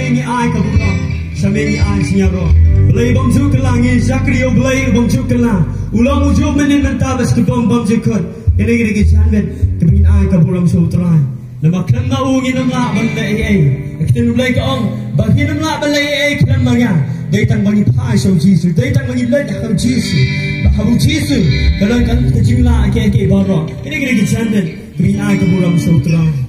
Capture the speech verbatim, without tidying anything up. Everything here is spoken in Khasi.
Ngi ai ka burom sha me, ngi ai sha ngi ruh. Blei bymjukut la, ngi shakri ïa u Blei bymjukut la. U long u juh mynnin mynta bad sha ka bym bymjukut. Kane ka dei ka jingmut kaba ngin ai ka burom sha u Trai. Namar khlem ma u ngin ym lah ban leh ei ei. Ka ktien u Blei ka ong ba ngin ym lah ban leh ei ei khlem ma nga. Dei tang ba ngi phai sha u Jisu, dei tang ba ngi leit ha u Jisu. Ba ha u Jisu ka don ka jinglah kiei kiei baroh. Kane ka dei ka jingmut kaba ngin ai ka burom sha u Trai.